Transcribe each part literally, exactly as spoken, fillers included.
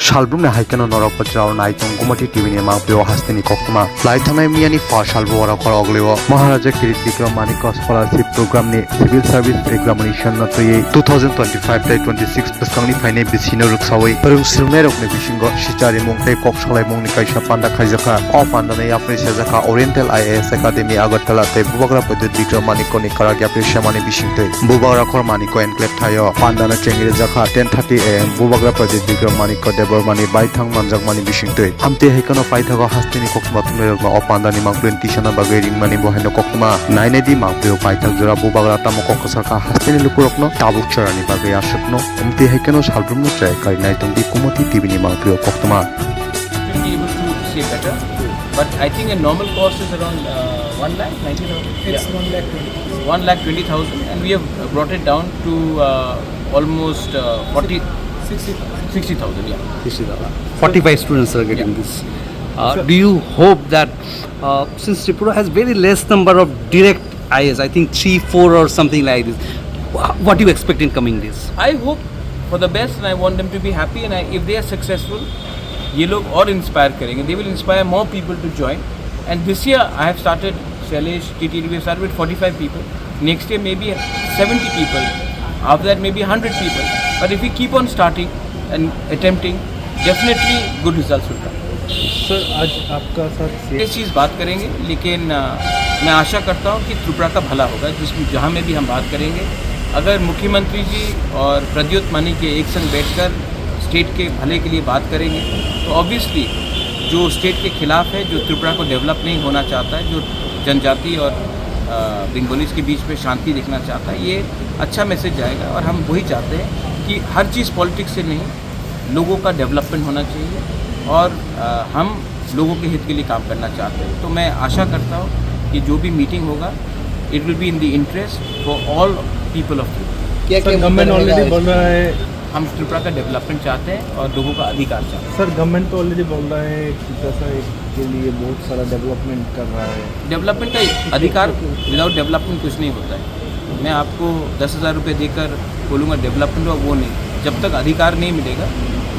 Salbrumni hai kheno norok bwchwrao nai tong Gumoti T V ni mangpili o hasteni koktwma. Lai thangnai miyani pha salbrum oro khorok oglio Maharaja Kirit Bikram Manikya Scholarship Program ni Civil Service Examination no twiwi two thousand twenty-five tai twenty-six bwskangni phainai bisino rwksawi phwrwng swrwngnairokni bisingo sicharimung tei kok salaimungni kaisa panda khaijakha. O pandano yapri sejakha Oriental I A S Academy Agartala tei Bubagra Pradyot Bikram Manikya ni kwrak yapri semani bisingtwi. Bubagra khor Manikya enclave thaio pandano chengri jakha ten thirty A M Bubagra Pradyot Bikram Manikya Debbarmani baithang manjakmani bisingtwi. Amtwi hai kheno paithago hasteni koktwma thumnairokno o pandani mangpili tisana bagwi ringmani bo haino koktwma. Nainai di mangpili o paithak jora Bubagra tamo kok kwsakha hasteni lukurokno tabuk chorani bagwi aswkno. Amtwi hai kheno salbrumno chaya karinai tongdi Gumoti T V ni mangpili o koktwma. Will be able to say better, but I think a normal cost is around uh, one lakh ninety thousand. It's yeah. One lakh twenty. One lakh twenty thousand, and we have brought it down to uh, almost uh, forty, sixty thousand. Sixty thousand, yeah. This is the forty-five students are getting yeah. This. Uh, do you hope that uh, since Tripura has very less number of direct I A S, I think three, four or something like this, wha- what do you expect in coming days? I hope for the best, and I want them to be happy, and I, if they are successful, ये लोग और इंस्पायर करेंगे, they will inspire more people to join. And this year I have started, Shailesh, T T D, we have started with forty-five people. Next year maybe seventy people. After that maybe hundred people. But if we keep on starting and attempting, definitely good results will come. Sir, आज आपका साथ ये चीज़ बात करेंगे, लेकिन अ, मैं आशा करता हूँ कि त्रिपुरा का भला होगा, जिस जहाँ में भी हम बात करेंगे। अगर मुख्यमंत्री जी और प्रद्युत मानिक एक संग बैठकर स्टेट के भले के लिए बात करेंगे, तो ऑब्वियसली जो स्टेट के खिलाफ है, जो त्रिपुरा को डेवलप नहीं होना चाहता है, जो जनजाति और बंगालीज के बीच में शांति देखना चाहता है, ये अच्छा मैसेज जाएगा। और हम वही चाहते हैं कि हर चीज़ पॉलिटिक्स से नहीं, लोगों का डेवलपमेंट होना चाहिए और अ, हम लोगों के हित के लिए काम करना चाहते हैं। तो मैं आशा करता हूँ कि जो भी मीटिंग होगा, it will be in the interest for all people of Tripura. क्या क्या सर, मुद्दा गवर्नमेंट रहेगा ऑलरेडी इस बोल रहा है। हम त्रिपुरा का डेवलपमेंट चाहते हैं और लोगों का अधिकार चाहते हैं। सर, गवर्नमेंट तो ऑलरेडी बोल रहा है कि दशा एक के लिए बहुत सारा डेवलपमेंट कर रहा है। डेवलपमेंट का अधिकार, विदाउट डेवलपमेंट कुछ नहीं होता है। मैं आपको दस हज़ार रुपये देकर बोलूँगा डेवलपमेंट हो, वो नहीं। जब तक अधिकार नहीं मिलेगा,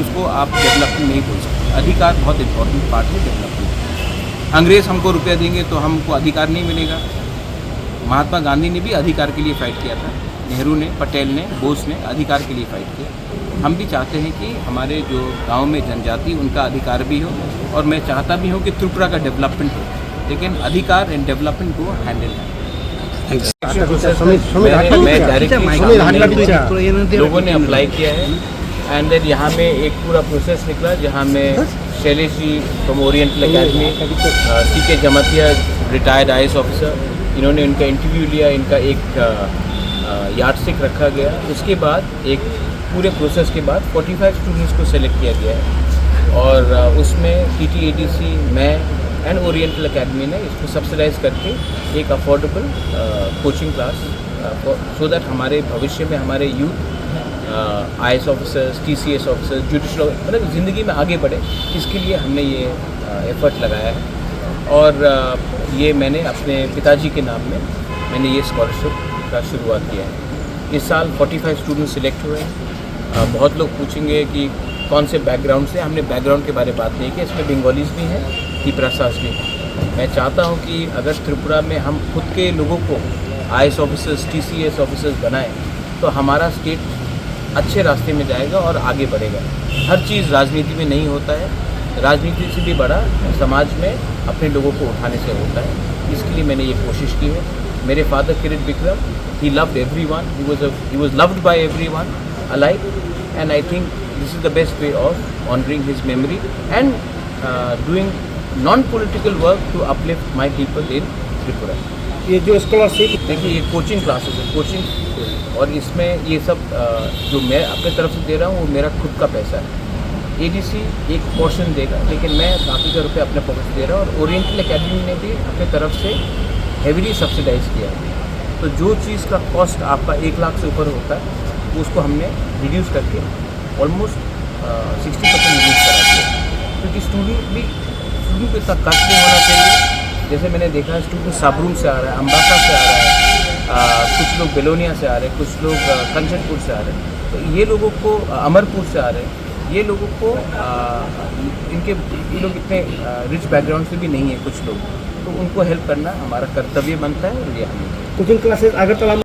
उसको आप डेवलपमेंट नहीं बोल सकते। अधिकार बहुत इंपॉर्टेंट पार्ट है डेवलपमेंट। अंग्रेज हमको रुपया देंगे तो हमको अधिकार नहीं मिलेगा। महात्मा गांधी ने भी अधिकार के लिए फाइट किया था, नेहरू ने, पटेल ने, बोस ने अधिकार के लिए फाइट किया। हम भी चाहते हैं कि हमारे जो गांव में जनजाति, उनका अधिकार भी हो, और मैं चाहता भी हूँ कि त्रिपुरा का डेवलपमेंट हो, लेकिन अधिकार एंड डेवलपमेंट को हैंडल है। प्रोसेस में मैं, मैं डायरेक्टली शामिल नहीं हूँ। लोगों ने अप्लाई किया है, एंड देन यहाँ में एक पूरा प्रोसेस निकला, जहाँ में शैलेश जी फ्रॉम ओरिएंटल एकेडमी, सी के Jamatia, retired I S officer, इन्होंने इनका इंटरव्यू लिया, इनका एक यार्डस्टिक रखा गया। उसके बाद एक पूरे प्रोसेस के बाद फोर्टी फ़ाइव स्टूडेंट्स को सेलेक्ट किया गया है, और अ, उसमें T T A D C, मैं एंड ओरिएंटल एकेडमी ने इसको सब्सिडाइज करके एक affordable coaching class, so that हमारे भविष्य में हमारे youth I S officers, T C S officers, judicial, मतलब ज़िंदगी में आगे बढ़े, इसके लिए हमने ये एफर्ट लगाया है। और अ, ये मैंने अपने पिताजी के नाम में, मैंने ये स्कॉलरशिप का शुरुआत किया है। इस साल फोर्टी फ़ाइव स्टूडेंट सिलेक्ट हुए हैं। अ, बहुत लोग पूछेंगे कि कौन से बैकग्राउंड से, हमने बैकग्राउंड के बारे में बात नहीं की। इसमें बंगालीज भी हैं, तिपरासास भी हैं। मैं चाहता हूँ कि अगर त्रिपुरा में हम खुद के लोगों को I S officers, T C S officers बनाएं, तो हमारा स्टेट अच्छे रास्ते में जाएगा और आगे बढ़ेगा। हर चीज़ राजनीति में नहीं होता है, राजनीति से भी बड़ा समाज में अपने लोगों को उठाने से होता है। इसके लिए मैंने ये कोशिश की है। मेरे father Kirit Vikram, he loved everyone, he was a, he was loved by everyone alike, and I think this is the best way of honoring his memory and uh, doing non-political work to uplift my people in Tripura. ये जो स्कॉलरशिप, देखिए, ये coaching classes है, कोचिंग, और इसमें ये सब अ, जो मैं अपने तरफ से दे रहा हूँ, वो मेरा खुद का पैसा है। ए डी सी एक पोर्शन देगा, लेकिन मैं बाकी का रुपये अपने पॉकेट से दे रहा हूँ, और ओरिएंटल एकेडमी ने भी अपने तरफ से हेवीली सब्सिडाइज किया है। तो जो चीज़ का कॉस्ट आपका एक लाख से ऊपर होता है, उसको हमने रिड्यूस करके ऑलमोस्ट सिक्सटी परसेंट रिड्यूस करा दिया है। क्योंकि स्टूडेंट भी, स्टूडेंट को इतना कष्ट नहीं होना चाहिए। जैसे मैंने देखा है, स्टूडेंट साबरूम से आ रहा है, अम्बासा से आ रहा है, अ, कुछ लोग बेलोनिया से आ रहे हैं, कुछ लोग अ, कंचनपुर से आ रहे हैं। तो ये लोगों को, अ, अमरपुर से आ रहे हैं, ये लोगों को, आ, इनके, ये लोग इतने, आ, रिच बैकग्राउंड से भी नहीं है कुछ लोग, तो उनको हेल्प करना हमारा कर्तव्य बनता है और ये हमें कोचिंग क्लासेस अगरतला में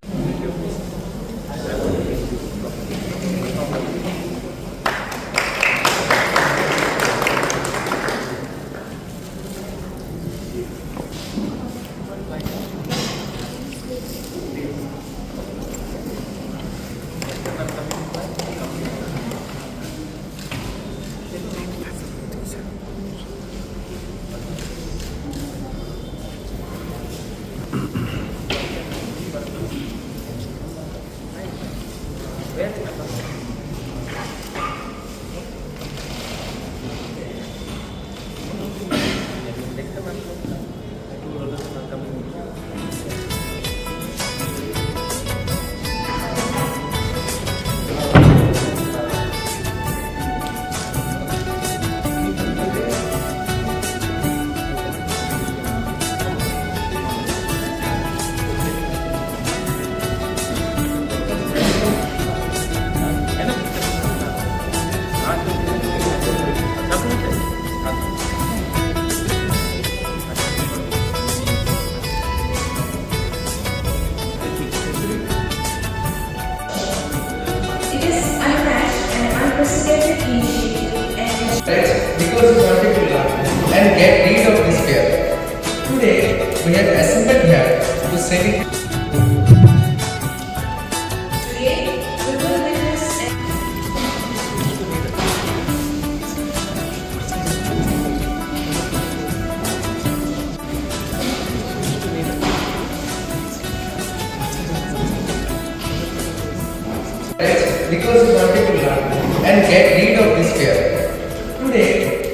It is unmatched and unprecedented initiative and Because